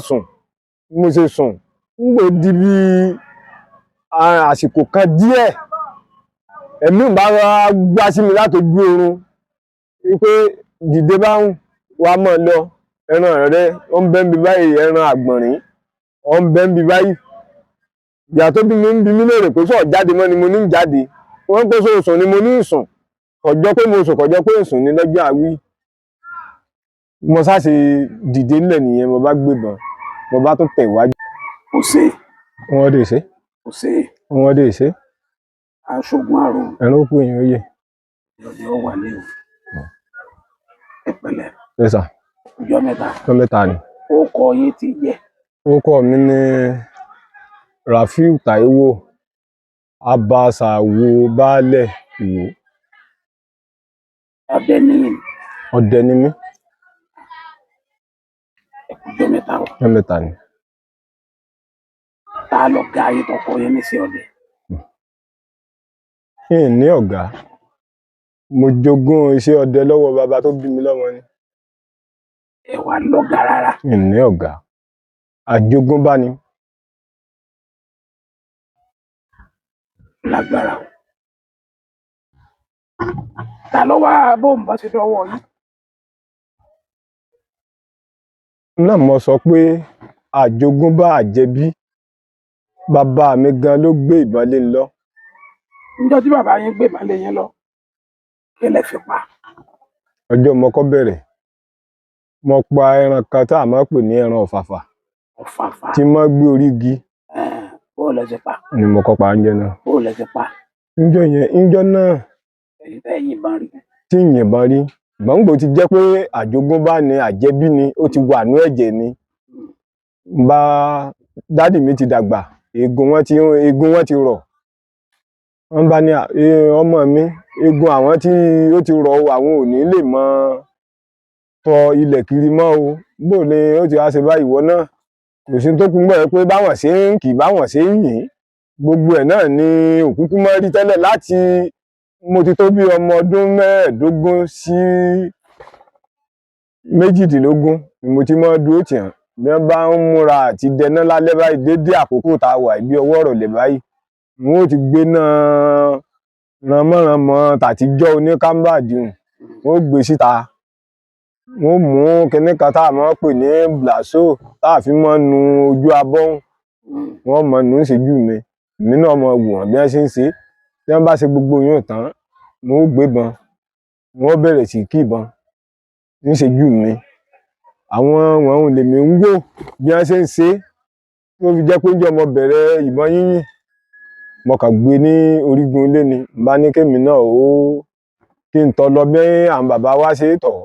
Sùn bí mo ṣe sùn, ń gbò di bí àsìkò kan díẹ̀, ẹ̀mí ń bá gbá sí mi láti ojú oorun wípé dìde bá ń wá mọ́ ọ lọ, ẹran rẹ ó ń bẹ ń bi báyìí, ẹran àgbọ̀nrín ó ń bẹ ń bi báyìí. Ìyá tó bí mi ń bi mí léèrè pé sọ̀ jáde mọ́ ni mo ní ń jáde. Wọ́n pé sọ sùn ni mo ní ń sùn. Kọjọ́ pé mo sùn, kọjọ́ pé ń sùn ní lọ́jọ́ àwí. Mo sá ṣe dìde ńlẹ̀ nìyẹn, mo bá gbébọn, mo bá tún tẹ̀ wájú. Kò sí. Wọ́n dè ṣe. Kò sí. Wọ́n dè ṣe. Aṣogun àrùn. Ẹran ó kú, èèyàn ó yè. Ìrọ̀lẹ́ ó wà ní o. Ẹ pẹ̀lẹ́. Yes sir. Ọjọ́ mẹ́ta. Ọjọ́ mẹ́ta ni. Ó kọ yín ti jẹ́? Orúkọ mi ni Rafiu Taiwo Abasawo Baálẹ̀ Ìwó. Ọdẹ níyìn? Ọdẹ ni mí. Ọjọ́ mẹ́ta o. Ọjọ́ mẹ́ta ni. Ta lọ ga ayé tọkọ yẹn ní sí ọdẹ? Kí n ní ọ̀gá. Mo jogún iṣẹ́ ọdẹ lọ́wọ́ bàbá tó bí mi lọ́mọ ni. Ẹ wà lọ́gàá rárá? N ní ọ̀gá. Àjogúnbá ni. Lágbára o. Ta ló wá bóun bá ti dọ́wọ́ yín? Náà mo sọ pé àjogúnbá àjẹbí. Bàbá mi gan ló gbé ìbọn lé mi lọ. Níjọ́ tí bàbá yín gbé ìbọn lé yín lọ, kí lẹ fi pa? Ọjọ́ mo kọ́ bẹ̀rẹ̀, mo pa ẹran kan tá a máa ń pè ní ẹran ọ̀fàfà. Ọ̀fàfà. Tí mo gbé orí igi. Bó lẹ ṣe pa? Ni mo kọ́ pa oúnjẹ náà. Bó lẹ ṣe pa? Níjọ́ yẹn, níjọ́ náà. Èyí tẹ́ yìnbọn rí. Tí ń yìnbọn rí. Gbọ̀ngbò ti jẹ́ pé àjogúnbá ni, àjẹbí ni, ó ti wà ní ẹ̀jẹ̀ mi. Bá dádì mi ti dàgbà, eegun wọn ti rọ̀. Wọ́n bá ní, ọmọ mi, eegun àwọn tí ó ti rọ̀ o, àwọn ò ní lè mọ tọ ilẹ̀ kiri mọ́ o. Bó ni ó ti wá ṣe báyìí, ìwọ náà? Kò sí tó kún bẹ́ẹ̀ pé báwọn ṣe ń kì, báwọn ṣe ń yìn. Gbogbo ẹ̀ náà ni òkúkú mọ́ rí tẹ́lẹ̀ láti mo ti tó bí ọmọ ọdún 15 sí 18 ni mo ti mọ́ dúró tì wọ́n. Bí wọ́n bá ń múra àti dẹná lálẹ́ báyìí, dédé àkókò tá a wà bí ọwọ́ ìrọ̀lẹ́ báyìí, wọn ó ti gbé náà ránmọ́ránmọ́ tàtijọ́ oníkámbàdìhùn, wọn ó gbé síta. Wọn ó mú kinní kan tá a máa ń pè ní blasó tá a fi máa ń nu ojú abọ́, wọn mọ̀ nù ń ṣẹ́jú mi. Èmi náà mọ̀ wò wọ́n bí wọ́n ṣe ń ṣe. Tí wọ́n bá ṣe gbogbo yún tán, wọn ó gbébọn, wọn ó bẹ̀rẹ̀ sí kí ìbọn ń ṣẹ́jú mi. Àwọn wọn lèmi ń wò bí wọ́n ṣe ń ṣe, tó fi jẹ́ pé ńjọ́ mo bẹ̀rẹ̀ ìbọn yínyìn, mo kàn gbé ní orígun ilé ni, bá ní kémi náà ó kí n tọ́ lọ bí àwọn bàbá wa ṣe tọ̀.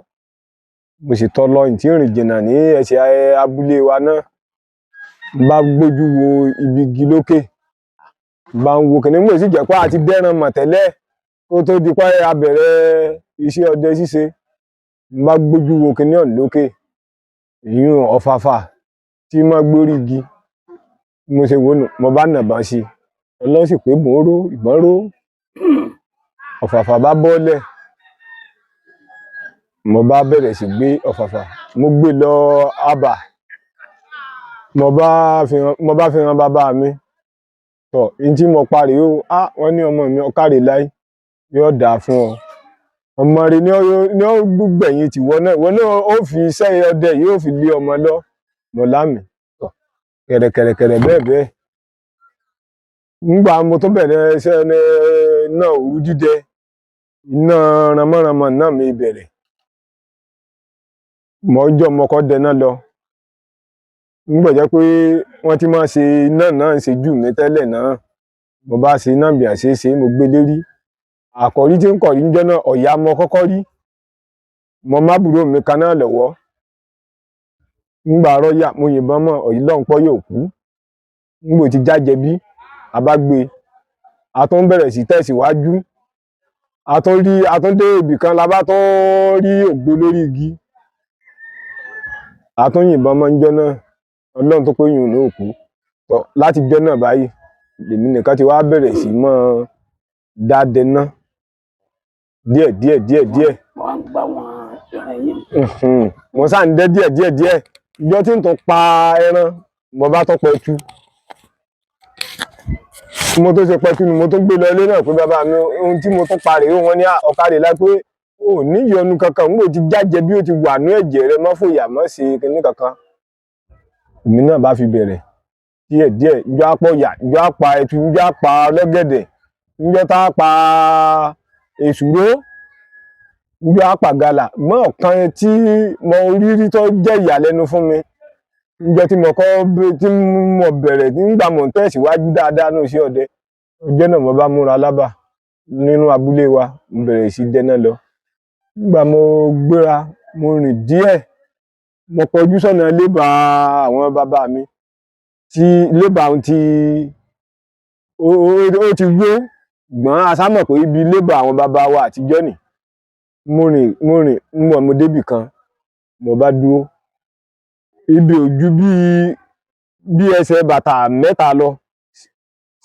Mo sì tọ́ lọ, ntí rìn jìnnà ní ẹsẹ̀ abúlé wa náà. N bá gbójú wo ibi igi lókè, bá ń wo kìnìún, mo sì jẹ́ pé a ti dẹ́ran mọ̀ tẹ́lẹ̀ kó tó di pé a bẹ̀rẹ̀ iṣẹ́ ọdẹ ṣíṣe. N bá gbójú wo kìnìún ọ̀hún lókè, ìyún ọ̀fàfà tí mo gbórí igi. Mo ṣe wò nù, mo bá nàbọn sí i. Ọlọ́run sì pé mò ń ró, ìbọn ró. Ọ̀fàfà bá bọ́lẹ̀. Mo bá bẹ̀rẹ̀ sí gbé ọ̀fàfà. Mo gbé lọ abà. Mo bá fi hàn bàbá mi. Tọ̀, n tí mo pa rèé o. Á, wọ́n ní ọmọ mi ọ̀kàrè láì, yóò dáa fún ọ. Ọmọ rẹ ni ó gbẹ̀yìn tìwọ náà. Ìwọ náà ó fi iṣẹ́ ọdẹ yìí ó fi lé ọmọ lọ. Mo lámì. Tọ̀, kẹ̀rẹ̀kẹ̀rẹ̀kẹ̀rẹ̀ bẹ́ẹ̀ bẹ́ẹ̀. Nígbà mo tó bẹ̀rẹ̀ iṣẹ́ náà òru dídẹ, iná ránmọ́ránmọ́ náà mi bẹ̀rẹ̀. Mo jọ́ mo kọ́ dẹná lọ. Nígbà jẹ́ pé wọ́n ti máa ṣe iná náà ṣe jù mí tẹ́lẹ̀ náà. Mo bá ṣe iná bí àṣẹ ṣe, mo gbé lérí. Àkọ́rí tí ń kọ̀rí níjọ́ náà, ọ̀yà mo kọ́kọ́ rí. Mo má búrò mi kan náà lọ́wọ́. Nígbà rọ́yà, mo yìnbọn mọ́ ọ̀yìn pọ́ yóò kú. Nígbà tí jájẹ bí, a bá gbé. A tún bẹ̀rẹ̀ sí tẹ̀síwájú. A tún rí, a tún dé ibì kan la bá tún rí ògbó lórí igi. A tún yìnbọn mọ́ níjọ́ náà. Ọlọ́run tó pé yùn ní òkú. Tọ̀, láti jọ́ náà báyìí, lèmi nìkan ti wá bẹ̀rẹ̀ sí mọ́ dáadẹ ná. Díẹ̀ díẹ̀ díẹ̀ díẹ̀. Wọ́n ń gbá wọn ìrìn yín. Mo sá ń dẹ́ díẹ̀ díẹ̀ díẹ̀. Ìjọ tí ń tún pa ẹran, mo bá tún pẹtu. Mo tó ṣe pẹtu ni mo tó gbé lọ ilé náà pé bàbá mi, ohun tí mo tún pa rèé. Wọ́n ní ọ̀kadì láì pé ò ní ìyọnu kankan, n kò ti jájẹ bí ó ti wà ní ẹ̀jẹ̀ rẹ, mọ́ fòyà mọ́ ṣe kinní kankan. Èmi náà bá fi bẹ̀rẹ̀ díẹ̀ díẹ̀. Njọ́ apọ̀ yà, njọ́ apá ẹtu, njọ́ apá ọlọ́gẹ̀dẹ̀, njọ́ tá a pa èsúró, njọ́ apá gàlà. Mọ́ ọ̀kan tí mo rí rí tó jẹ́ ìyàlẹ́nu fún mi njọ́ tí mo kọ́ tí mo bẹ̀rẹ̀ nígbà mo ń tẹ̀síwájú dáadáa ní iṣẹ́ ọdẹ, ọjọ́ náà mo bá múra lábà nínú abúlé wa, mo bẹ̀rẹ̀ sí dẹ́ná lọ. Nígbà mo gbéra, mo rìn díẹ̀, mo kọjú sọ́nà lébà àwọn bàbá mi tí lébà ti ó ti wó gbọ́n. A sá mọ̀ pé ibi lébà àwọn bàbá wa àtijọ́ nì. Mo rìn, mo rìn, nígbà mo débì kan, mo bá dúró. Ibi ò ju bí ẹsẹ̀ bàtà mẹ́ta lọ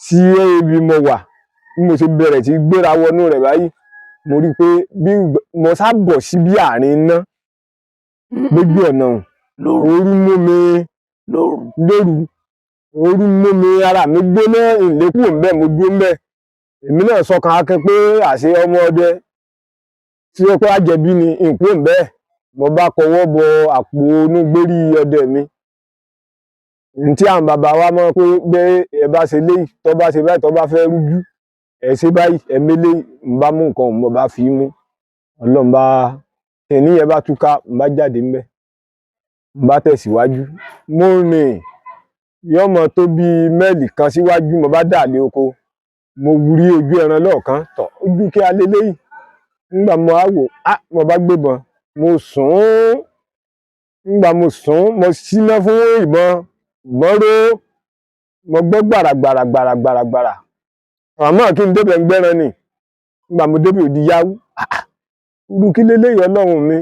sí ibi mo wà. Bí mo ṣe bẹ̀rẹ̀ sí gbéra wọnú rẹ̀ báyìí, mo rí i pé bí mo sá bọ̀ sí bí àárín iná lójú ọ̀nà. Lóru? Ooru mú mi. Lóru? Lóru. Ooru mú mi, ara mi gbóná, ìlékùn ńbẹ, mo dúró ńbẹ. Èmi náà sọkàn akin pé àṣé ọmọ ọdẹ tí ó pé àjẹbí ni ìkú ńbẹ. Mo bá kọwọ́ bọ àpò inú gbérí ọdẹ mi ní tí àwọn bàbá wa mọ̀ pé bẹ́ ẹ bá ṣe léyìí, tó bá ṣe báyìí, tó bá fẹ́ rújú, ẹ ṣe báyìí, ẹ mélé. Ń bá mú nǹkan, mo bá fi mú. Ọlọ́run bá kìnìún yẹn bá túká, ń bá jáde ńbẹ̀, ń bá tẹ̀síwájú. Mo rìn yọmọ tó bíi mẹ́ẹ̀lì kan síwájú, mo bá dà lé oko, mo rí ojú ẹran lọ́ọ̀kan tọ̀ ojú kí a lé léyìí. Nígbà mo á wò á, mo bá gbébọn, mo sùn ún. Nígbà mo sùn ún, mo síná fún ìbọn, ìbọn ró, mo gbọ́ gbàràgbàrà gbàràgbàrà gbàrà, àmọ́ kí n débẹ̀ ń gbẹ́ran ni. Nígbà mo débẹ̀, òdi yáwú irú kí léléyìí. Ọlọ́run mi,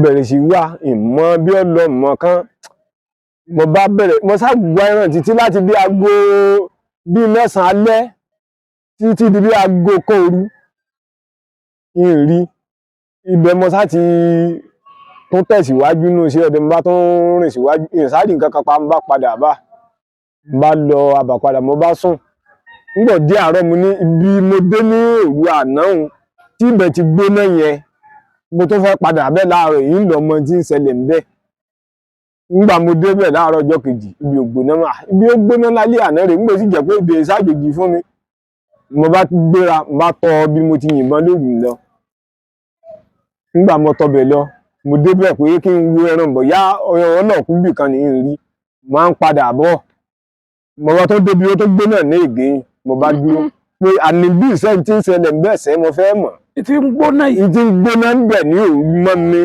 bẹ̀rẹ̀ sí wá ìmọ̀ bí ọlọ́mọ kan. Mo bá bẹ̀rẹ̀, mo sá wá ẹran títí láti bí aago bíi 9 alẹ́ títí di bí aago kan òru, n rí ibẹ̀. Mo sá ti tún tẹ̀síwájú nínú iṣẹ́ ọdẹ, mo bá tún rìn síwájú, ìsáàdì nǹkan kan pa. Mo bá padà bá, mo bá lọ abà padà, mo bá sùn. Nígbà dé àárọ̀, mo ní ibi mo dé ní òru àná òun tí ibẹ̀ ti gbóná yẹn, mo tún fẹ́ padà bẹ́ẹ̀ láàárọ̀ yìí, ń lọ mọ tí ń ṣẹlẹ̀ ń bẹ́ẹ̀. Nígbà mo débẹ̀ láàárọ̀ ọjọ́ kejì, ibi ò gbóná mà, ibi ó gbóná lálẹ́ àná rè. Nígbà sì jẹ́ pé ibi ìṣàjòjì fún mi, mo bá gbéra, mo bá tọ bí mo ti yìnbọn lóru lọ. Nígbà mo tọbẹ̀ lọ, mo débẹ̀ pé kí n wo ẹran bọ̀yá ọ̀rọ̀ náà kú bì kan ní rí. Mo máa ń padà bọ̀, mo bá tó débi ó tó gbóná ní ègé, mo bá dúró pé àní bí ìṣẹ́ tí ń ṣẹlẹ̀ ń bẹ̀ sẹ́, mo fẹ́ mọ̀. Ìtí ń gbóná yìí. Ìtí ń gbóná ń bẹ̀ ní òru mọ́ mi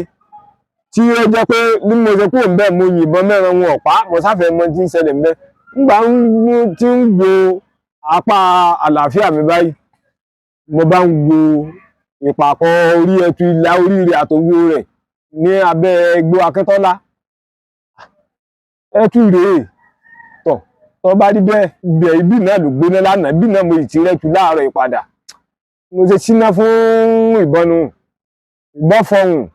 tí ó jẹ́ pé bí mo ṣe kúrò ńbẹ̀, mo yìnbọn mẹ́ran wọn ọ̀pá, mo sáfẹ́ mọ tí ń ṣẹlẹ̀ ńbẹ̀. Nígbà tí ń wo apá àlàáfíà mi báyìí, mo bá ń wo ìpàkọ́ orí ẹtu ìlà orí rẹ̀ àtòwò rẹ̀ ní abẹ́ igbó Akíntọ́lá. Ẹtu rèé tọ̀ tọ́ bá rí bẹ́ẹ̀, ibẹ̀ ibi náà ló gbóná lánàá, ibi náà mo ì ti rẹ́tu láàárọ̀ ìpadà. Mo ṣe síná fún ìbọn nu, ìbọn fọhùn,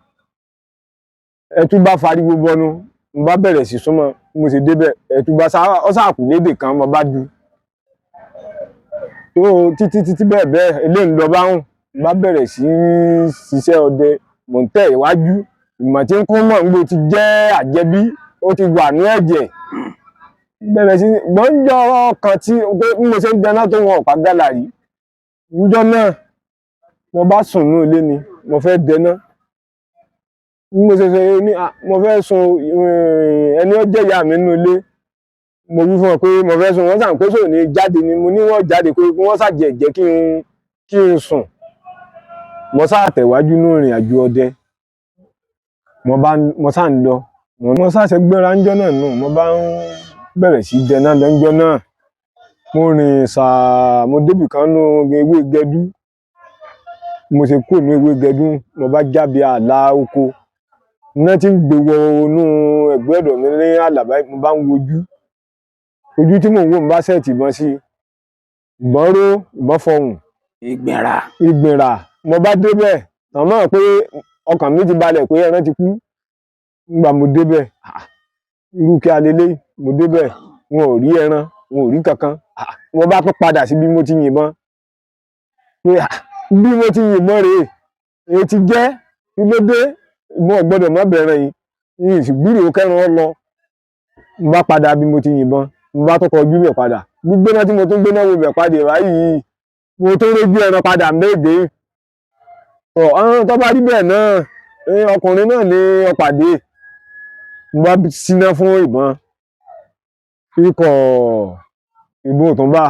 ẹtú bá fariwo bọnu. Mo bá bẹ̀rẹ̀ sí súnmọ́. Mo sì débẹ̀, ẹtú bá sá ọ sáàkù lédè kan, mo bá du tó títí títí bẹ́ẹ̀ bẹ́ẹ̀. Eléyìí ń lọ bá hùn, mo bá bẹ̀rẹ̀ sí ṣiṣẹ́ ọdẹ, mò ń tẹ̀ iwájú. Ìmọ̀ tí ń kún mọ̀ ń gbó ti jẹ́ àjẹbí, ó ti wà ní ẹ̀jẹ̀. Bẹ̀rẹ̀ sí gbọ́njọ́ kan tí pé bí mo ṣe ń dáná tó wọn ọ̀pá gálà yìí níjọ́ náà, mo bá sùn ní ilé ni mo fẹ́ dẹná. Bí mo ṣe ṣe ní mo fẹ́ sun, ẹni ó jẹ́ ìyá mi nínú ilé, mo wí fún ọ pé mo fẹ́ sùn. Wọ́n sàn pé sóò ní jáde ni. Mo ní wọ́n jáde pé wọ́n ṣàjẹ́ jẹ́ kí n sùn. Mo sá tẹ̀wájú nínú ìrìn àjò ọdẹ, mo bá mo sá ń lọ, mo sá ṣe gbéra ńjọ́ náà nù. Mo bá ń bẹ̀rẹ̀ sí dẹná lọ ńjọ́ náà. Mo rìn sàá, mo débì kan nú ewé gẹdú. Mo ṣe kúrò ní ewé gẹdú, mo bá jábí ààlà oko, iná tí ń gbé wọ inú ẹ̀gbẹ́ ọ̀dọ̀ mi ní ààlà báyìí. Mo bá ń wojú ojú tí mò ń wò, mo bá ṣẹ́ẹ̀tì ìbọn sí, ìbọn ró, ìbọn fọhùn. Ìgbìnrà. Ìgbìnrà. Mo bá débẹ̀ tàn mọ́ pé ọkàn mi ti balẹ̀ pé ẹran ti kú. Nígbà mo débẹ̀, irú kí a lélẹ́yìí, mo débẹ̀, wọn ò rí ẹran, wọn ò rí kankan. Mo bá tún padà sí bí mo ti yìnbọn pé, bí mo ti yìnbọn rèé, èyí ti jẹ́, kí ló dé, mo ò gbọ́dọ̀ má bẹ̀rẹ̀ yìí, yìí sì gbúròó kẹ́ran ọ lọ. Mo bá padà bí mo ti yìnbọn, mo bá tún kọjú bẹ̀ padà. Gbígbóná tí mo tún gbóná wo bẹ̀ padà báyìí, mo tún rójú ẹran padà méje. Ọ̀ ọ́n tó bá rí bẹ́ẹ̀ náà, ọkùnrin náà ni ó pàdé. Mo bá síná fún ìbọn, ikọ̀ ìbọn ò tún bá.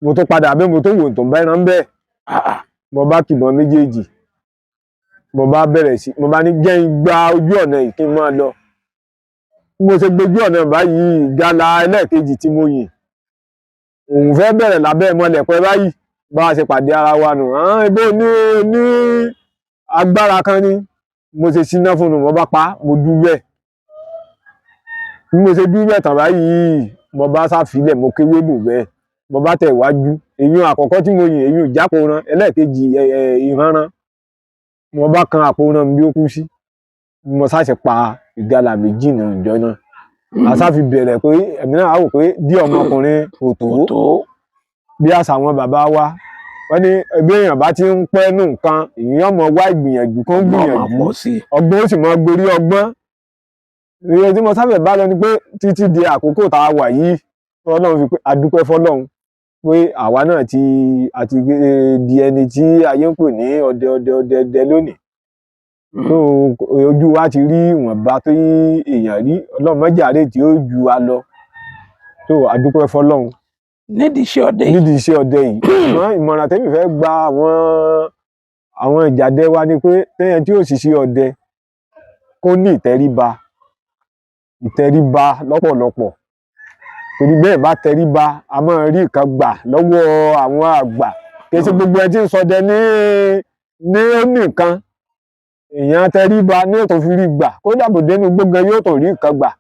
Mo tún padà bẹ́ẹ̀, mo tún wò tó ń bá ẹran bẹ́ẹ̀. Mo bá kìbọn méjèèjì, mo bá bẹ̀rẹ̀ sí, mo bá ní jẹ́ n gba ojú ọ̀nà yìí kí n máa lọ. Bí mo ṣe gbójú ọ̀nà báyìí, gala ẹlẹ́ẹ̀kejì tí mo yìn, òun fẹ́ bẹ̀rẹ̀ lábẹ́ mọ́lẹ̀ pẹ́ báyìí, bá a ṣe pàdé ara wa nù. Ibo ní ní agbára kan ni mo ṣe síná fún un, mo bá pa, mo dú bẹ́ẹ̀. Bí mo ṣe dú bẹ́ẹ̀ tán báyìí, mo bá sáfilẹ̀, mo kéwé bò bẹ́ẹ̀, mo bá tẹ̀ wájú. Èyún àkọ́kọ́ tí mo yìn, èyún ìjápòran, ẹlẹ́ẹ̀kejì ìhanran. Mo bá kan àpòran bí ó kú sí. Mo sáṣẹ pa ìgalà méjì náà ìjọ náà. A sá fi bẹ̀rẹ̀ pé ẹ̀mí náà á wò pé bí ọmọkùnrin kò tó. Bí àṣà àwọn bàbá wa, wọ́n ní bí èèyàn bá ti ń pẹ́ nù nǹkan, èèyàn mọ̀ wá ìgbìyànjú kó ń gbìyànjú, ọgbọ́n ó sì mọ gorí ọgbọ́n. Ìyẹn tí mo sábẹ̀ bá lọ ni pé títí di àkókò tá a wà yìí, Ọlọ́run fi pé a dúpẹ́ fọ́lọ́run pé àwa náà ti àti di ẹni tí ayé ń pè ní ọdẹ ọdẹ ọdẹ ọdẹ lónìí. So ojú wa ti rí ìwọ̀nba tó èèyàn rí, Ọlọ́run má jàre tí ó ju wa lọ. So a dúpẹ́ fọ́lọ́run. Nídìí iṣẹ́ ọdẹ yìí. Nídìí iṣẹ́ ọdẹ yìí. Ṣùgbọ́n ìmọ̀ràn tẹ́mi fẹ́ gba àwọn ìjàdẹ wa ni pé téèyàn tí ò sì ṣe ọdẹ kó ní ìtẹríba, ìtẹríba lọ́pọ̀lọpọ̀. Torí bẹ́ẹ̀ bá tẹríba, a máa rí nǹkan gbà lọ́wọ́ àwọn àgbà. Kì í ṣe gbogbo ẹni tí ń ṣọdẹ ní ní ó ní nǹkan. Èèyàn tẹríba ní ètò fi rí gbà, kódà bò dénú gbógan yóò tó rí nǹkan gbà.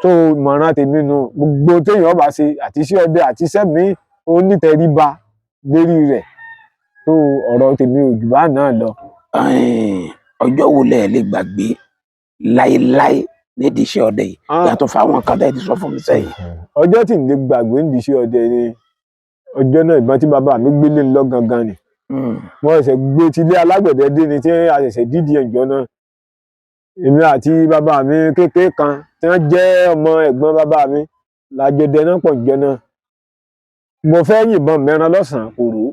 So ìmọ̀ràn tèmi nu, gbogbo téèyàn bá ṣe àti iṣẹ́ ọdẹ àti iṣẹ́ míì, ó ní tẹríba lérí rẹ̀. So ọ̀rọ̀ tèmi ò jù bá náà lọ. Ọjọ́ wo lẹ lè gbàgbé láéláé nídìí iṣẹ́ ọdẹ yìí, yàtọ̀ fáwọn kan tẹ́ ti sọ fún mi sẹ́yìn? Ọjọ́ tí n lè gbàgbé nídìí iṣẹ́ ọdẹ ni ọjọ́ náà, ìbọn tí bàbá mi gbé lé lọ gangan ni. Mo ṣẹ̀ṣẹ̀ gbé tilé alágbẹ̀dẹ dé ni tí a ṣẹ̀ṣẹ̀ dídì ẹ̀jọ́ náà. Èmi àti bàbá mi kékeré kan tí wọ́n jẹ́ ọmọ ẹ̀gbọ́n bàbá mi lájọ dẹ náà pọ̀ jọ náà. Mo fẹ́ yìnbọn mẹ́ran lọ́sàn-án kò rò.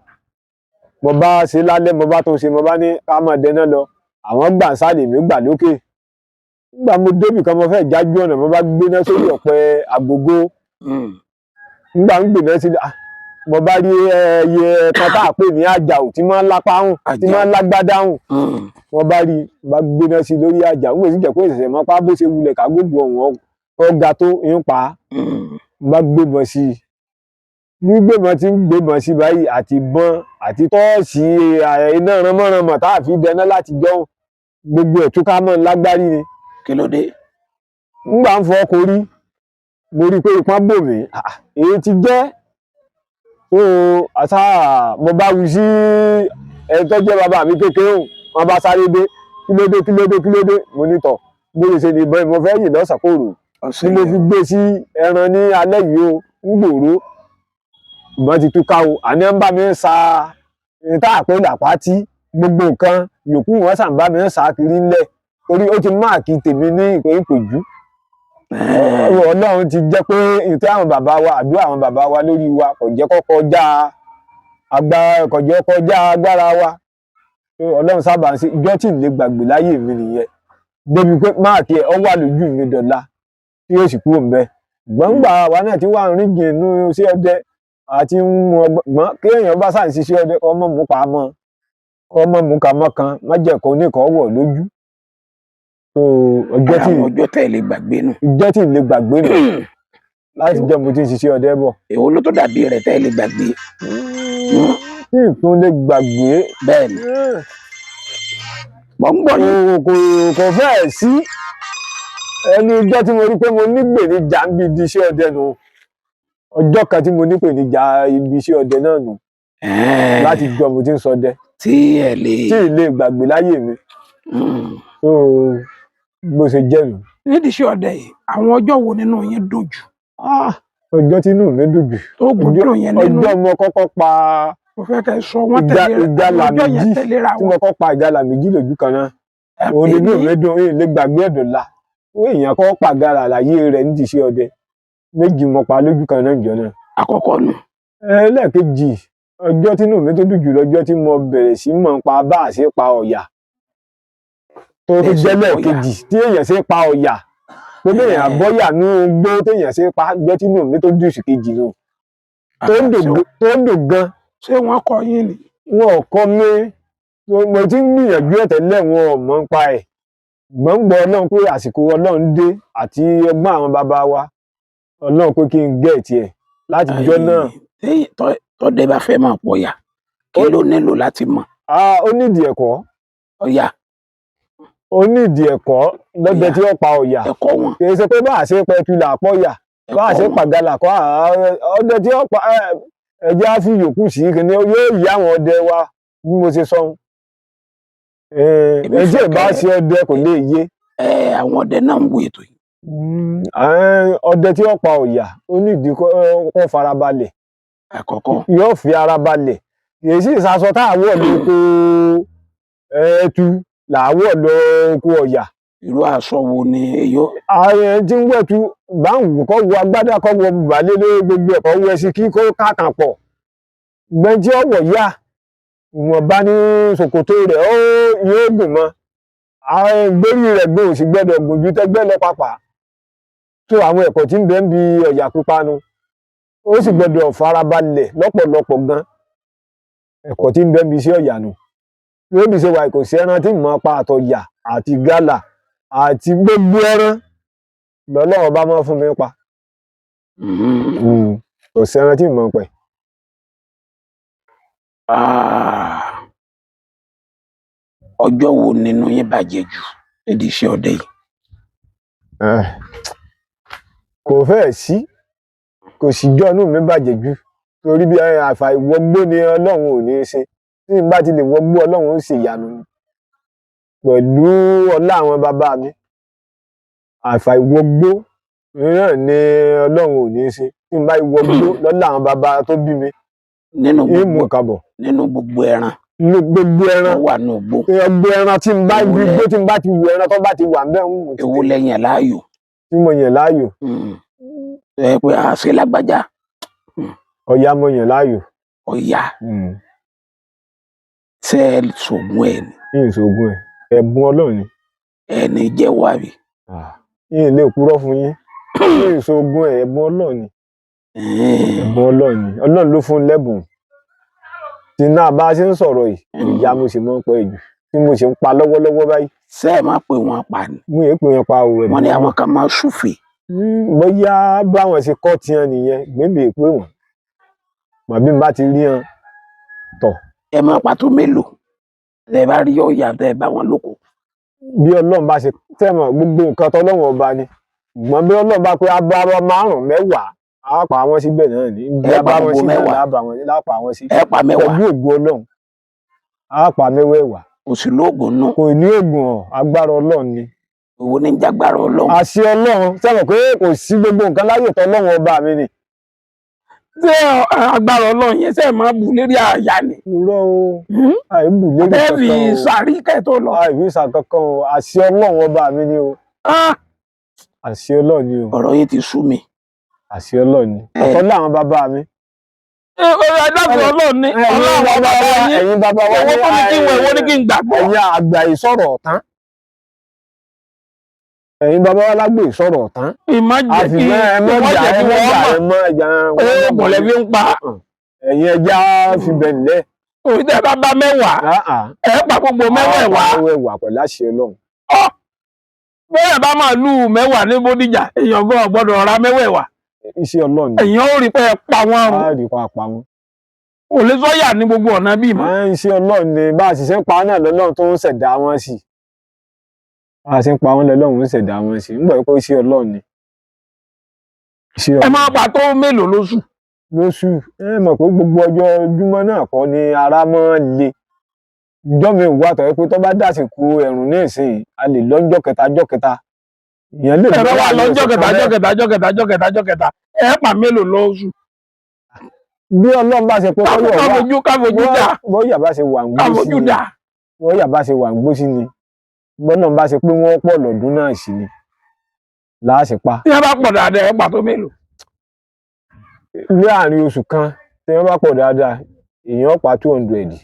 Mo bá ṣe lálẹ́, mo bá tún ṣe, mo bá ní ká máa dẹ náà lọ. Àwọn gbà ń sálẹ̀, mi gbà lókè. Nígbà mo débì kan, mo fẹ́ jájú ọ̀nà, mo bá gbéná sórí ọ̀pẹ àgógó. Nígbà ń gbéná sí, mo bá rí ẹyẹ kan tá a pè ní àjàò tí máa ń lápá hùn, tí máa ń lágbádá hùn. Mo bá rí, bá gbéná sí lórí àjà, n kò sì jẹ́ pé ìṣẹ̀ṣẹ̀ mọ́ pa bó ṣe wulẹ̀ ká gbogbo ọ̀hún ọ̀gá tó ń pa. Mo bá gbébọn sí i. Gbígbébọn tí ń gbébọn sí báyìí àti ìbọn àti tọ́ọ̀sì iná ránmọ́ránmọ́ tá a fi dẹná láti jọ gbogbo ẹ̀ túká mọ́ lágbárí ni. Kí ló dé? Nígbà ń fọ korí, mo rí i pé ipọ́n bò mí, èyí ti jẹ́. So àṣà mo bá wí sí ẹni tó jẹ́ bàbá mi kékeré òun, wọ́n bá sáré dé, kí ló dé, kí ló dé, kí ló dé? Mo ní tọ̀, bó ṣe ṣe ni ìbọn mo fẹ́ yìn lọ́sàn-án kò rò. Ni mo fi gbé sí ẹran ní alẹ́ yìí o, ń gbòòrò. Ìbọn ti túká o, àní ń bá mi ń sa ní tá a pé làpátí, gbogbo nǹkan yòókù wọn sàn bá mi ń sa kiri ńlẹ̀ torí ó ti máàkì tèmi ní ìpèjú. Ọlọ́run ti jẹ́ pé ìtẹ́ àwọn bàbá wa, àdúrà àwọn bàbá wa lórí wa kò jẹ́ kó kọjá agbára, kò jẹ́ kọjá agbára wa. Ọlọ́run sábà ń ṣe ìjọ́ tí ì lè gbàgbé láyé mi nìyẹn. Débi pé máàkì ẹ̀ ọ wà lójú mi dọ̀la tí yóò sì kúrò ńbẹ̀. Gbọ̀ngbà àwa náà ti wà ń rìn jìn nínú iṣẹ́ ọdẹ àti ń mú ọgbọ́n kí èèyàn bá sáà ń ṣiṣẹ́ ọdẹ kó mọ̀ mú pa mọ́, kó mọ̀ mú ka mọ́ kan, má jẹ́ kó ní kó wọ̀ lójú. So ọjọ́ tí ọjọ́ tẹ́ lè gbàgbé nù. Ìjọ́ tí ì lè gbàgbé nù láti jẹ́ mo ti ń ṣiṣẹ́ ọdẹ bọ̀. Èwo ló tó dàbí rẹ̀ tẹ́ lè gbàgbé? Tí ì tún lè gbàgbé. Bẹ́ẹ̀ ni. Mọ̀ ń gbọ́ yín. Kò fẹ́ẹ̀ sí ẹni ọjọ́ tí mo rí pé mo ní gbèníjà ń bi di iṣẹ́ ọdẹ nù. Ọjọ́ kan tí mo ní gbèníjà ibi iṣẹ́ ọdẹ náà nù. Láti jọ mo ti ń ṣọdẹ. Tí ẹ lè. Tí ì lè gbàgbé láyé mi. So Bó ṣe jẹ́ nù. Nídìí iṣẹ́ ọdẹ yìí, àwọn ọjọ́ wo nínú yín dùn jù? Ah, ọjọ́ tí inú mi dùn jù, Tó gbódùn yẹn nínú. Ọjọ́ mo kọ́kọ́ pa Mo fẹ́ kẹ́ ẹ sọ wọ́n tẹ̀lé ìgalà àwọn ọjọ́ yẹn méjì tẹ̀léra tí wọn. mo kọ́ pa ìgalà méjì lójú kan náà, òun ni inú mi dùn, èyí lè gbàgbé ẹ̀dùn la. Ó èèyàn kọ́ pa ìgalà láyé rẹ̀ nídìí iṣẹ́ ọdẹ, méjì mo pa lójú kan náà jọ náà. Àkọ́kọ́ nù. Ẹlẹ́ẹ̀kejì, ọjọ́ tí inú mi tó dùn jù lọ́jọ́ tí mo bẹ̀rẹ̀ sí mọ̀ pa bá a ṣe pa ọ̀yà, tó tó Bẹ́ẹ̀ ṣe jẹ́ pa ọ̀yà. lẹ́ẹ̀kejì tí èèyàn ṣe pa ọ̀yà, pé bí èèyàn bọ́yà ní igbó téèyàn ṣe pa, ọjọ́ tí inú mi tó dùn sí kejì nù, tó dùn, tó dùn gan. Ṣé wọ́n kọ́ yín ni? Wọn ò kọ́ mi, mo ti ń gbìyànjú ẹ̀ tẹ́lẹ̀, wọn ò mọ̀ ń pa ẹ̀, gbọ̀ngbọ̀ Ọlọ́run pé àsìkò Ọlọ́run dé àti ọgbọ́n àwọn bàbá wa, Ọlọ́run pé kí n gẹ̀ẹ́tì ẹ̀ láti jọ́ náà. Tọ́dẹ bá fẹ́ máa pọ̀yà, kí ló nílò láti mọ̀? Ah, ó nídìí ẹ̀kọ́. Ọ̀yà. Ó nídìí ẹ̀kọ́ lọ́dẹ Ọ̀yà. tí ó pa ọ̀yà. Ẹ̀kọ́ wọn. Kì í ṣe pé bá a ṣe pẹtu là pọ̀yà, bá a Ẹ̀kọ́ ṣe wọn. pàgàlà kọ́. Ọdẹ tí ó pa ẹjẹ́ á fi yòókù sí kíní, yóò yí àwọn ọdẹ wa bí mo ṣe sọ. Èmi Ẹjẹ́ fẹ́ ìbá ṣe ọdẹ kò lè yé. Ẹ àwọn ọdẹ náà ń wo ètò yìí. Ọdẹ tí ó pa ọ̀yà, ó nídìí kó farabalẹ̀. Àkọ́kọ́. Yóò fi ara balẹ̀, kì í sì ṣaṣọ tá a wọ̀ lóko ẹtu làwọ̀ lọ oko ọ̀yà. Irú aṣọ wo ni èyó? Ààrẹ tí ń wẹ̀tu báńwù kọ́ wọ agbádá, kọ́ wọ bùbálé lórí gbogbo ẹ̀kọ́ wọ ẹsìn kí kó kàkàn pọ̀ gbẹ́ntì ọ̀wọ̀ yá, ìwọ̀nba ní ṣòkòtò rẹ̀ ó yóò gùn mọ́ ààrẹ, gbérí rẹ̀ gbé òsì gbẹ́dọ̀ gùn ju tẹ́gbẹ́ lọ pàpà tó. Àwọn ẹ̀kọ́ tí ń bẹ ń bi ọ̀yà pípa nu, ó sì gbẹ́dọ̀ farabalẹ̀ lọ́pọ̀lọpọ̀ gan. Ẹ̀kọ́ tí ń bẹ ń bi iṣẹ́ ọ̀yà nu yóò bí ṣe wà. Kò sí ẹran tí mọ̀ pa, àtọ̀yà àti gálà àti gbogbo ẹran lọ́lọ́run bá máa fún mi pa. Kò sí ẹran tí mọ̀ pẹ̀. Ah. Ọjọ́ wo nínú yín bàjẹ́ jù nídìí iṣẹ́ ọdẹ yìí? Kò fẹ́ẹ̀ sí, kò sì jọ́ inú mi bàjẹ́ jù, torí bí àfàìwọgbó ni Ọlọ́run ò ní í ṣe. Tí n bá ti lè wọgbó, Ọlọ́run ó ṣe ìyanu ni pẹ̀lú ọlá àwọn bàbá mi. Àfàìwọgbó náà ni Ọlọ́run ò ní í ṣe. Tí n bá wọgbó lọ́lá àwọn bàbá tó bí mi, Nínú ìmú gbogbo kàbọ̀. Nínú gbogbo ẹran Nínú gbogbo tó ẹran wà ní igbó, gbogbo ẹran tí n bá Èwo gbó, tí n bá ti wo ẹran tó bá ti wà ń bẹ́ẹ̀ ń wò èwo lẹ́yìn ẹ̀ láàyò? Tí mo yàn láàyò? Ẹ pé àṣẹ lágbájá. Ọ̀yà mo yàn láàyò. Ọ̀yà. Ṣe é ṣògùn ẹ̀ ni? Yìí ṣoògùn ẹ̀, ẹ̀bùn Ọlọ́run ni. Ẹni jẹ́wọ́ àbí? Yìí lè purọ́ fún yín, yìí ṣoògùn ẹ̀, ẹ̀bùn Ọlọ́run ni. Ẹ̀bùn Ọlọ́run ni, Ọlọ́run ló fún un lẹ́bùn tí náà. Bá a ṣe ń sọ̀rọ̀ yìí, ìyá mo sì máa ń pẹ́ jù tí mo sì ń pa lọ́wọ́lọ́wọ́ báyìí. Ṣé ẹ máa pè wọ́n pa ni? Mo yẹ pé wọn pa òwe. Wọ́n ní àwọn kan máa súfèé. Bóyá báwọn ṣe kọ́ tiwọn nìyẹn, gbẹ̀mí pé wọ́n màbí n bá ti rí wọn tọ̀. Ẹ máa pa tó mélòó tẹ bá rí ọ̀yà tẹ bá wọn lóko? Bí Ọlọ́run bá ṣe tẹ̀mọ̀, gbogbo nǹkan tọ́lọ́run ọba ni, ṣùgbọ́n bí Ọlọ́run bá pé abá márùn mẹ́wàá, á pa wọ́n síbẹ̀ náà ní ibi Ẹ abá pa wọn gbogbo sí náà mẹ́wàá. lápá wọn sí. Ẹ pa mẹ́wàá? Pẹ̀lú ògo Ọlọ́run, á pa mẹ́wẹ̀ẹ̀wá. Kò sí lóògùn nù? Kò ní ògùn ọ̀, agbára Ọlọ́run ni. Òwò ní jágbára Ọlọ́run. Àṣẹ Ọlọ́run, sẹ́wọ̀n pé kò sí gbogbo nǹkan láyè tọ́lọ́run ọba mi ni. Ṣé agbára Ọlọ́run yẹn ṣe máa bù lérí àyà ni? Irọ́ o, àìbù lérí Ẹ fi kankan o. sàrí kẹ́ tó lọ. Àìbù ìsà kankan o, àṣẹ Ọlọ́run ọba mi ni o. Ah! Àṣẹ Ọlọ́run ni o. Ọ̀rọ̀ yìí ti sú mi. Àṣẹ Ọlọ́run ni, àtọ́lá àwọn bàbá mi. Ẹ dákun, Ọlọ́run ni Ọlọ́run bàbá yín. Ẹ̀yin bàbá wa. Owó tó ní kí n wọ, èwo ní kí n gbàgbọ́. Ẹ̀yin àgbà ìsọ̀rọ̀ ọ̀tán, ẹ̀yin bàbá wa lágbè ìsọ̀rọ̀ ọ̀tán. Ìmọ̀ jẹ́ kí Àfìmọ́ ẹ ìmọ̀ mọ́jà jẹ́ ẹ kí wọ́n mọ́jà mọ̀ ẹ mọ́ ẹja. Oògùn lẹ fi ń pa. Ẹ̀yin ẹja fi bẹ̀ nílẹ̀. Òbí tẹ bá bá mẹ́wàá, ẹ pa gbogbo mẹ́wàá. Mẹ́wàá pẹ̀lú àṣẹ Ọlọ́run. Ọ bẹ́ẹ̀ bá máa lù mẹ́wàá ní Bódìjà, èèyàn gan gbọ́dọ̀ ra mẹ́wàá. Iṣẹ́ Ọlọ́run ni. Èèyàn ó rí pé ẹ pa wọ́n run. Á rí pa pa wọn. Kò lè sọ́yà ní gbogbo ọ̀nà bíi mọ́. Ẹ̀, iṣẹ́ Ọlọ́run ni. Bá a sì ṣe ń pa náà lọ́lọ́run tó ń ṣẹ̀dá wọn sí. Bá a ṣe ń pa wọn lọ́lọ́run ń ṣẹ̀dá wọn sí, nígbà pé iṣẹ́ Ọlọ́run ni. Iṣẹ́ Ẹ Ọlọ́run. máa pa tó mélòó lóṣù? Lóṣù, ẹ mọ̀ pé gbogbo ọjọ́ ojúmọ́ náà kọ́ ni ara máa ń le. Ìjọ́ mi wà tó yẹ pé tó bá dàsìkò ẹ̀rùn ní ìsìn, a lè lọ ńjọ́ kẹta jọ́ kẹta. Ìyẹn lè Ẹ bá wà láàrin lọ́jọ́ ọ̀sẹ̀ kẹta kan jọ́ bẹ́ẹ̀. kẹta jọ́ kẹta jọ́ kẹta jọ́ kẹta, ẹ pa mélòó lóṣù? Bí Ọlọ́run bá ṣe pé kọ́yọ̀ wà, Káfojú káfojú dà, bọ́yà bá ṣe wà ń gbó sí káfojú ni, dà. bọ́yà bá ṣe wà ń gbó sí ni, bọ́nà bá ṣe pé wọ́n pọ̀ lọ́dún náà sí ni láàṣẹ pa. Tí wọ́n bá pọ̀ dáadáa, ẹ pa tó mélòó? Láàrin oṣù kan, tí wọ́n bá pọ̀ dáadáa, èèyàn pa 200.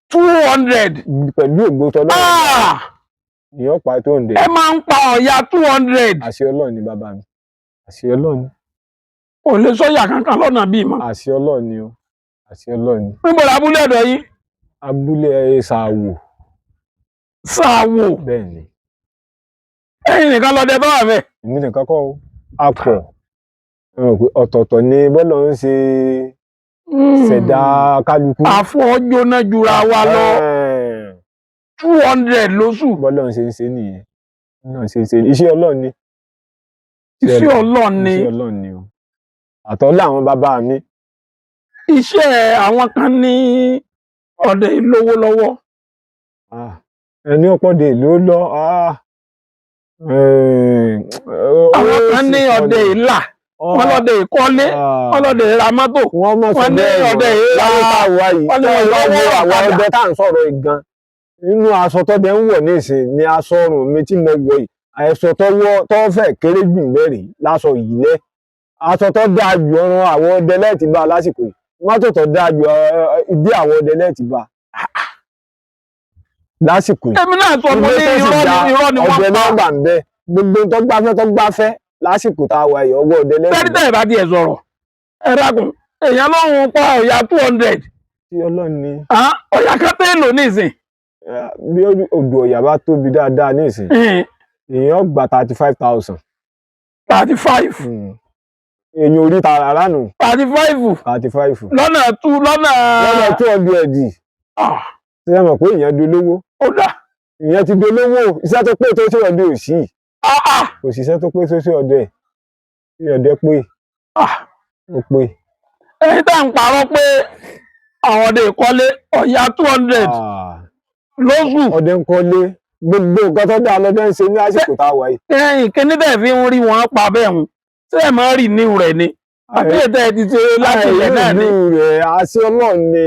200? Pẹ̀lú ògo tọ́lọ́run, èèyàn pa 200. Ẹ máa ń pa ọ̀yà 200? Àṣẹ Ọlọ́run ni, bàbá mi, àṣẹ Ọlọ́run ni. Kò lè sọ́yà kankan lọ́nà bíi mọ́. Àṣẹ Ọlọ́run ni o, àṣẹ Ọlọ́run ni. Níbo làbúlé ọ̀dọ̀ yín? Abúlé Ṣàwò. Ṣàwò? Bẹ́ẹ̀ ni. Ẹ̀yin nìkan lọ́dẹ bá wà bẹ́ẹ̀? Èmi nìkan kọ́ o, a pọ̀. Ẹ mọ̀ pé ọ̀tọ̀ọ̀tọ̀ ni bọ́lá ń ṣe ṣẹ̀dá kálukú. Àfọ̀ jóná jura wa lọ. 200 lóṣù. Bọ́lá ń ṣe ń ṣe nìyẹn, bọ́lá ń ṣe ń ṣe, iṣẹ́ Ọlọ́run ni. Iṣẹ́ Ọlọ́run ni. Iṣẹ́ Ọlọ́run ni o, àtọ́lá àwọn bàbá mi. Iṣẹ́ àwọn kan ní ọdẹ lówó lọ́wọ́. Ah, ẹni ọ̀pọ̀ dé ló lọ. Àwọn kan ní ọdẹ ìlà, wọn lọdẹ ìkọ́lé, wọn lọdẹ ra mọ́tò. Wọ́n mọ̀ sọ Wọ́n ní bẹ́ẹ̀ mọ́. ọdẹ ìlà. Láyé tá a wà yìí, Wọ́n ní tẹ́ ẹ bá wọ́n wo lọ́wọ́ àwọn ọ̀kadà. ọdẹ tá à ń sọ̀rọ̀ yìí gan, nínú aṣọ tọ́dẹ ń wọ̀ nísìn ni aṣọ ọrùn mi tí mo wọ̀ yìí, aṣọ tọ́wọ́ tó fẹ́ kéré jù mẹ́rin láṣọ yìí lẹ́, aṣọ tó dáa jù ọrùn àwọn ọdẹ lẹ́ẹ̀tì bá lásìkò yìí, mọ́tò tó dáa jù ìdí àwọn ọdẹ lẹ́ẹ̀tì bá lásìkò yìí. Èmi náà sọ, mo ní Ilé tó sì irọ́ dá ni, irọ́ ni ọdẹ wọ́n pa. náà gbà ń bẹ, gbogbo tó gbáfẹ́ tó gbáfẹ́ lásìkò tá a wà yìí, ọwọ́ ọdẹ lẹ́ẹ̀tì Tẹ́rí bá. tẹ́ẹ̀ bá tiẹ̀ sọ̀rọ̀, ẹ dákun, èèyàn lóhun pa ọ̀yà 200. Tí Ọlọ́run ni. Ọ̀yà kan tẹ́ lò nísìn? Bí odò ọ̀yà bá tóbi dáadáa nísìn, èèyàn gba 35,000. 35? Èèyàn orí tààrà lánàá. 35? 35. Lọ́nà two lọ́nà. Lọ́nà 200. Ṣé ẹ mọ̀ pé èèyàn dolówó? Ó dà. Ìyẹn ti dolówó. Iṣẹ́ tó pé tó ṣe ọdẹ ò sí. Kò síṣẹ́ tó pé tó ṣe ọdẹ ṣe ọdẹ pé ó pé. Ẹ̀yin tá ń parọ́ pé àwọn ọdẹ ìkọ́lé, ọ̀yà 200 lóṣù. Ọdẹ ń kọ́lé, gbogbo nǹkan tó dáa lọ́dẹ ń ṣe ní àsìkò tá a wà yìí. Ẹ̀yin kíní tẹ̀ fi ń rí wọn pa bẹ́ẹ̀ hùn, ṣé ẹ̀ máa rí níw rẹ̀ ni àbí ètò ẹ̀ ti ṣe láti ilẹ̀ náà ni? Ìlú rẹ̀, àṣẹ Ọlọ́run ni.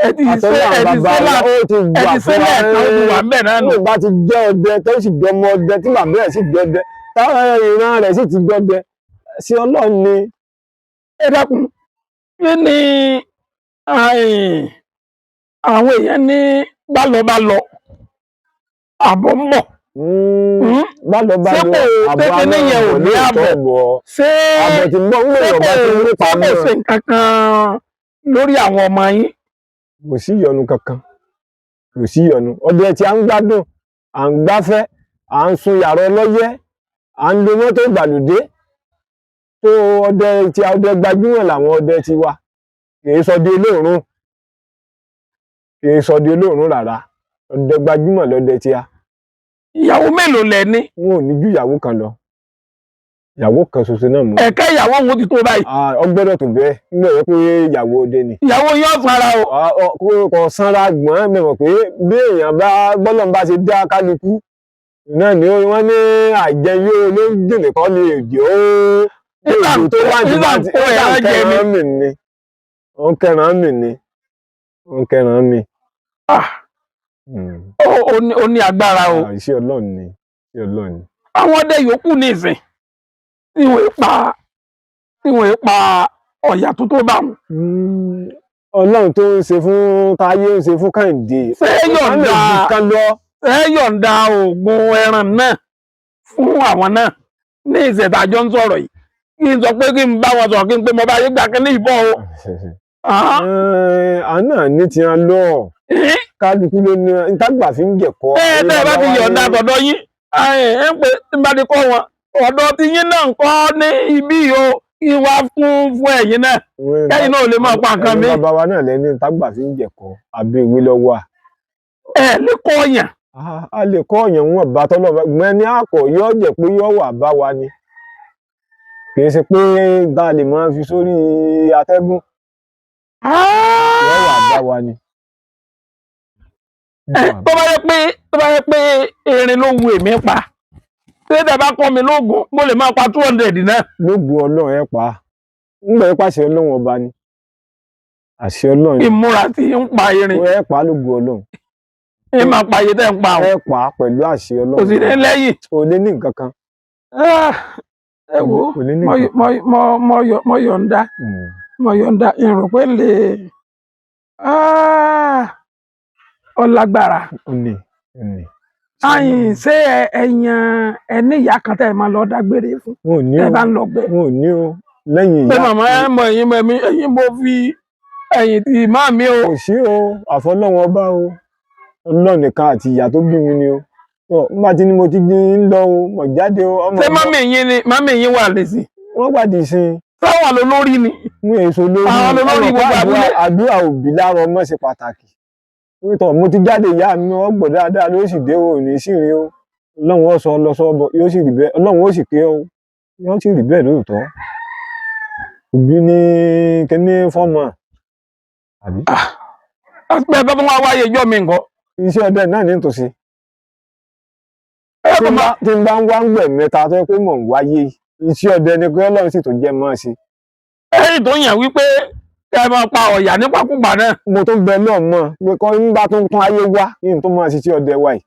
Ẹ ti ṣe, Àtọ́lá ẹ ti bàbá ṣe wa, láti ó ti ẹ wà ti ṣe fún wa. lẹ́ẹ̀kan, ó ti wà ń bẹ̀ náà nù. Tó bá ti jẹ́ ọdẹ, tó sì jọmọ ọdẹ, tí bàbá ẹ̀ sì jẹ́ ọdẹ, táwọn ìran rẹ̀ sì ti jẹ́ ọdẹ, sí Ọlọ́run ni. Ẹ dákun, kí ni àwọn èèyàn ní bálọbálọ àbọ̀ ń bọ̀? Bá lọ bá Ṣé lọ kò àbọ̀ ṣé kíní yẹn ò ní àbọ̀? àbọ̀ Ṣé àbọ̀ tí ń bọ̀ ń ṣé lè kò ọba tí ń lépa ṣé kò náà. ṣe nǹkan kan lórí àwọn ọmọ yín? Kò sí ìyọnu kankan, kò sí ìyọnu. Ọdẹ tí a ń gbádùn, à ń gbáfẹ́, à ń sun yàrá ọlọ́yẹ́, à ń lo mọ́tò ìgbàlódé tó. Ọdẹ tí ọdẹ gbajúmọ̀ làwọn ọdẹ ti wa. Kì í sọdẹ olóòórùn, kì í sọdẹ olóòórùn rárá. Ọdẹ gbajúmọ̀ lọdẹ tí a. Ìyàwó mélòó lẹ ní? Wọn ò ní ju ìyàwó kan lọ, ìyàwó kan ṣoṣo náà mú. Ẹ̀kẹ́ ìyàwó òun ti tó báyìí? Ọ gbọ́dọ̀ tó bẹ́ẹ̀ nígbà yẹn pé ìyàwó ọdẹ ni. Ìyàwó yín ọ̀sán ara o. Kò sanra gbọ́n mẹ́mọ̀ pé bí èèyàn bá bọ́lọ̀ bá ṣe dá kálukú náà ni wọ́n ní àjẹyó ló ń dènà kọ́ lè jẹ́ ó Nígbà èdè tó wà ní nígbà bá ti kó ẹran jẹ ni. kẹran mi ni, ó ń kẹran mi ni, ó ń kẹran mi. Ó ní agbára o. Iṣẹ́ Ọlọ́run ni, iṣẹ́ Ọlọ́run ni. Àwọn ọdẹ yòókù ní ìsìn tí wọ́n pa ọ̀yà tó tó bá wọn. Ọlọ́run tó ń ṣe fún Táyé ń ṣe fún Kẹ́hìndé. Ṣé yọ̀ǹda kan lọ. Ẹ yọ̀ǹda oògùn ẹran náà fún àwọn náà ní ìṣẹ̀dájọ́ ń sọ̀rọ̀ yìí, kí n sọ pé kí n bá wọn sọ̀rọ̀, kí n pé mo bá yé gbà kí ní ìbọn o. Àná ní tiẹ̀ lọ, kálukú ló ní ntàgbà fi ń jẹ̀kọ́. Ẹ tẹ́ ẹ bá ti yọ̀ǹda tọ̀dọ̀ yín, ẹ ń pè tí n bá ti kọ́ wọn ọ̀dọ̀ tí yín náà ń kọ́ ní ibí yìí o, kí n wá fún ẹ̀yin náà, kẹ́yìn náà ò lè máa pa nǹkan mi. Bàbá wa náà lẹ́ni ntàgbà fi ń jẹ̀kọ́ àbí ìwé lọ́wọ́ à. Ẹ lè kọ́ yàn. A lè kọ́ ọ̀yàn wọn bá tọ́lọ́ gbọ́n ní àkọ́ yóò jẹ́ pé yóò wà bá wa ni, kì í ṣe pé tá a lè máa fi sórí atẹ́gùn, yóò wà bá wa ni. Tó bá yẹ pé erin ló wu èmi pa, ṣé tẹ́ bá kọ́ mi lóògùn, mo lè máa pa 200 náà? Lóògùn Ọlọ́run ẹ pa á. Ńgbà ẹ pàṣẹ Ọlọ́run ọba ni, àṣẹ Ọlọ́run ni. Ìmúra tí ń pa erin. Ẹ pa á lóògùn Ọlọ́run. Ẹ máa pa iye tẹ́ ń pa o. Ẹ pa á pẹ̀lú àṣẹ Kò Ọlọ́run. sí ní lẹ́yìn. Kò lè ní nǹkan kan. Ah, ẹ wò ó, Kò lè ní nǹkan. mo yọ̀ǹda. Mo yọ̀ǹda, ìrò pé lè ọlágbára. Ó ní, ó ní. Ayin, ṣé ẹ̀yàn ẹni ìyá kan tẹ́ ẹ máa lọ dágbére fún Wọn ò ní tẹ́ o. ẹ bá ń lọ gbẹ? Wọn ò ní o, lẹ́yìn Pé ìyá. màmá ẹ mọ ẹ̀yin mọ ẹ̀mí ẹ̀yin, mo fi ẹ̀yìn tí màá mi o. Kò sí o, àfọlọ́wọn ọba o, Ọlọ́run nìkan àti ìyá tó bí mi ni o. Tọ́ nígbà tí ni mo ti ń lọ o, mọ̀ jáde o, ọmọ. Ṣé mọ́mì yín ni mọ́mì yín wà lẹ́sìn? Wọ́n gbàdí sí i. Sáwọn lolórí ni? Mú èso lórí. Àwọn olórí ọmọ gbogbo pé abúlé. Àdúrà òbí lára ọmọ ṣe pàtàkì. Tọ́ mo ti jáde, ìyá mi wọ́n gbọ́ dáadáa ló sì dé o, ní sí rí o. Ọlọ́run ó sọ lọ sọ́bọ̀, yóò sì rí bẹ́ẹ̀. Ọlọ́run ó sì pé o, yóò sì rí bẹ́ẹ̀ lóòótọ́. Òbí ní kíní fọ́mọ àbí. Bẹ́ẹ̀ bá tún wá wáyé ijọ́ mi nǹkan. Iṣẹ́ ọdẹ náà ní tòsí. Ẹ tí kò n máa bá tí n bá ń wá ń gbẹ̀ mẹ́ta tó yẹ pé mò ń wáyé, iṣẹ́ ọdẹ ni pé Ọlọ́run sì tó jẹ́ mọ́ sí. Ẹ̀yìn tó yàn wípé kẹ́ ẹ máa pa ọ̀yà nípakúpa náà. Mo tó bẹ náà mọ̀ pé kọ́ ń bá tó ń tún ayé wá kí n tó máa ṣiṣẹ́ ọdẹ wa yìí,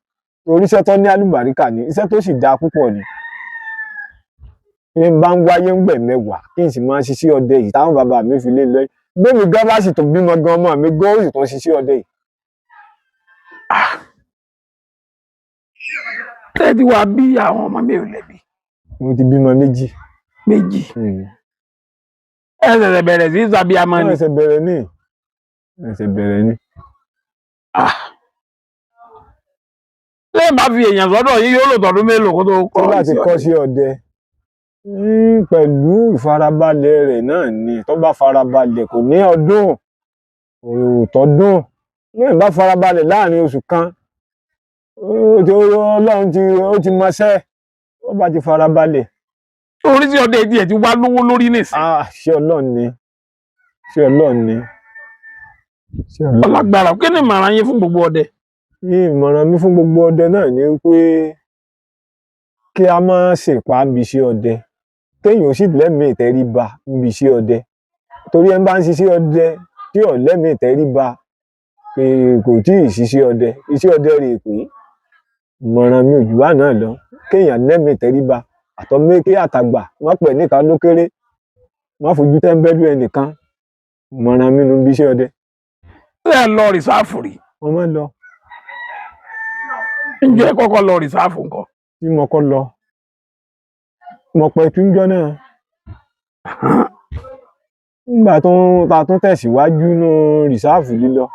torí iṣẹ́ tó ní àlùbáríkà ni, iṣẹ́ tó sì dáa púpọ̀ ni. Bí n bá ń wáyé ń gbẹ̀ mẹ́wàá, kí n sì máa ṣiṣẹ́ ọdẹ yìí táwọn bàbá mi fi lé lọ. Gbẹ̀mí gan bá sì tó bímọ gan, ọmọ mi gan ó sì tó ṣiṣẹ́ ọdẹ yìí. Tẹ́ ti wá bí àwọn ọmọ mi ò lẹ́bi? Mo ti bímọ 2. 2. Ẹ ṣẹ̀ṣẹ̀ bẹ̀rẹ̀ sí sàbíamọ ni? Ẹsẹ̀ bẹ̀rẹ̀ ní, ẹsẹ̀ bẹ̀rẹ̀ ní. Lẹ́yìn bá fi èèyàn sọ́dọ̀ yín, yóò lò tọdún mélòó kó tó Tó kọ́ bá ti iṣẹ́ kọ́ ọdẹ? sí ọdẹ, pẹ̀lú ìfarabalẹ̀ rẹ̀ náà ni. Tó bá farabalẹ̀, kò ní ọdún kò tọdún. Lẹ́yìn bá farabalẹ̀ láàrin oṣù kan, Ọlọ́run ti ó ti mọṣẹ́ tó bá ti farabalẹ̀. Orí sí ọdẹ tiẹ̀ ti wá lówó lórí nìsín. Ah, ṣé Ọlọ́run ni, ṣé Ọlọ́run ni, ṣé Ọlọ́run ni. Ọlágbára. Kí ni ìmọ̀ràn yín fún gbogbo ọdẹ? Ní ìmọ̀ràn mi fún gbogbo ọdẹ náà ni pé kí a má ṣèpá níbi iṣẹ́ ọdẹ, kéèyàn ó sì lẹ́mìí ìtẹríba níbi iṣẹ́ ọdẹ, torí ẹni bá ń ṣiṣẹ́ ọdẹ tí ò lẹ́mìí ìtẹríba pé kò tí ì ṣiṣẹ́ ọdẹ, iṣẹ́ ọdẹ rè pé. Ìmọ̀ràn mi ò jù bá náà lọ, kéèyàn lẹ́mìí ìtẹríba, àtọmọdé àtàgbà, má pẹ̀ nìkan ló kéré, má fojú tẹ́ńbẹ́lú ẹnìkan. Ìmọ̀ràn mi nu níbi iṣẹ́ ọdẹ. Ṣé ẹ lọ reserve rí? Wọ́n máa ń lọ. Ǹjẹ́ ẹ kọ́kọ́ lọ reserve nǹkan? Tí mo kọ́ lọ, mo pẹ́ túnjọ́ náà. Nígbà tó ta tún tẹ̀síwájú nú reserve lílọ,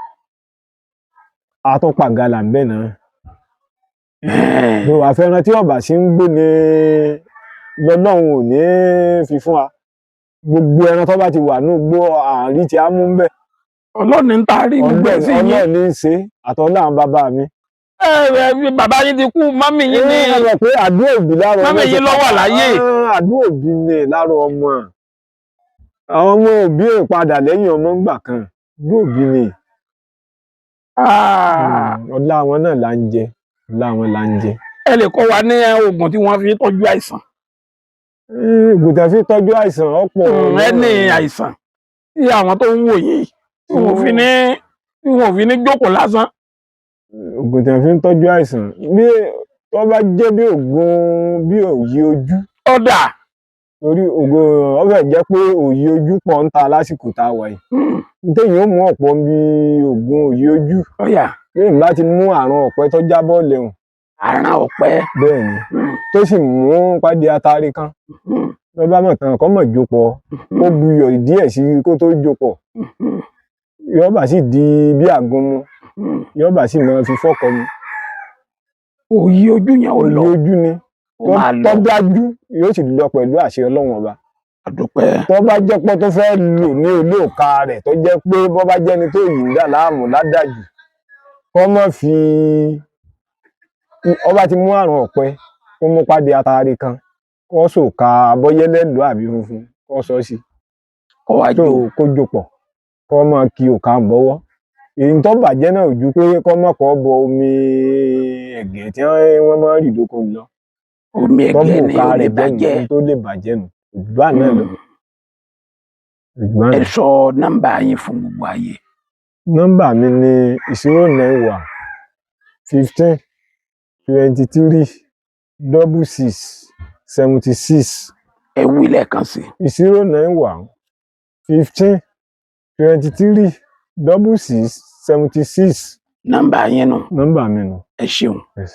a tún pàgàlà ńbẹ̀ náà. Ló àfẹ́ràn tí ọ̀bà sí ń gbó ni lọ́lọ́run ò ní fi fún wa. Gbogbo ẹran tó bá ti wà ní gbó àárín tí a mú ń bẹ̀. Ọlọ́run ń taari gbogbo ẹ̀ sí yín. Ọlọ́run ní í ṣe, àtọ́lá àwọn bàbá mi. Ẹ ẹ, bàbá yín ti kú, mọ́mì yín ní Ẹ mọ̀ pé àdúrà òbí lára ọmọ Mọ́mì ṣe yín ló wà pàtàkì. láyé. Ah, àdúrà òbí ni lára ọmọ. Àwọn ọmọ òbí ò padà lẹ́yìn ọmọ ńgbà kan. Àdúrà òbí ni. Ah, Ọlá wọn náà là ń jẹ. Ọlá wọn là ń jẹ. Ẹ lè kọ́ wa ní oògùn tí wọ́n fi tọ́jú àìsàn? Oògùn tẹ́ fi tọ́jú àìsàn ọ̀pọ̀. Ẹni àìsàn tí àwọn tó ń wò yìí tí wọ́n fi ní jókòó lásán. Oògùn tẹ́ fi ń tọ́jú àìsàn, bí tó bá jẹ́ bí oògùn bí òyì ojú. Ọ̀dà. Torí oògùn ọbẹ̀ jẹ́ pé òyì ojú pọ̀ ń ta lásìkò tá a wà yìí. Téèyàn ó mú ọ̀pọ̀ bí oògùn òyì ojú. Ọ̀yà. Lẹ́yìn bá ti mú àrùn ọ̀pẹ tó jábọ́ lẹ́hùn. Àrùn ọ̀pẹ. Bẹ́ẹ̀ ni, tó sì mú pàdé atare kan. Lọ́ bá mọ̀ tán, kọ́ mọ̀ jópọ̀, kó buyọ̀ díẹ̀ sí i kó tó jópọ̀. Yóò bá sì di bí àgúnmu, yóò bá sì máa fi fọ́kọ mu. Òyì ojú yẹn ò Òyì lọ. ojú ni. Ó máa lọ. Tó dájú, yóò sì lọ pẹ̀lú àṣẹ Ọlọ́run ọba. Àdúpẹ́. Tó bá jẹ́ pé tó fẹ́ lò ní olóòka rẹ̀, tó jẹ́ pé bó bá jẹ́ni tó yìí ń dà láàmú ládàjù, kó má fi ọba ti mú àrùn ọ̀pẹ, kó mú pàdé atare kan, kó sòka bọ́yẹ́lẹ́ lò àbí funfun, kó sọ sí Kó wá tó jó. kó jò pọ̀, kó máa kí òka ń bọ́wọ́, Èyí tó bàjẹ́ náà ò ju pé kọ́ mọ̀kọ́ bọ omi ẹ̀gẹ́ tí wọ́n máa ń rì lóko lọ. Omi Tọ́ ẹ̀gẹ́ bò ni ká ó lè rẹ̀ jẹ́ nù, bàjẹ́. ohun tó lè bàjẹ́ nù. Òjò bá náà lọ. Òjò bá Ẹ náà. sọ nọ́mbà yín fún gbogbo ayé. Nọ́mbà mi ni 091 15 23 66 76. Ẹ wí lẹ́ẹ̀kan sí. 091 15 23 66 76. Nọ́mbà yín nù. Nọ́mbà mi nù. Ẹ ṣeun. Yes.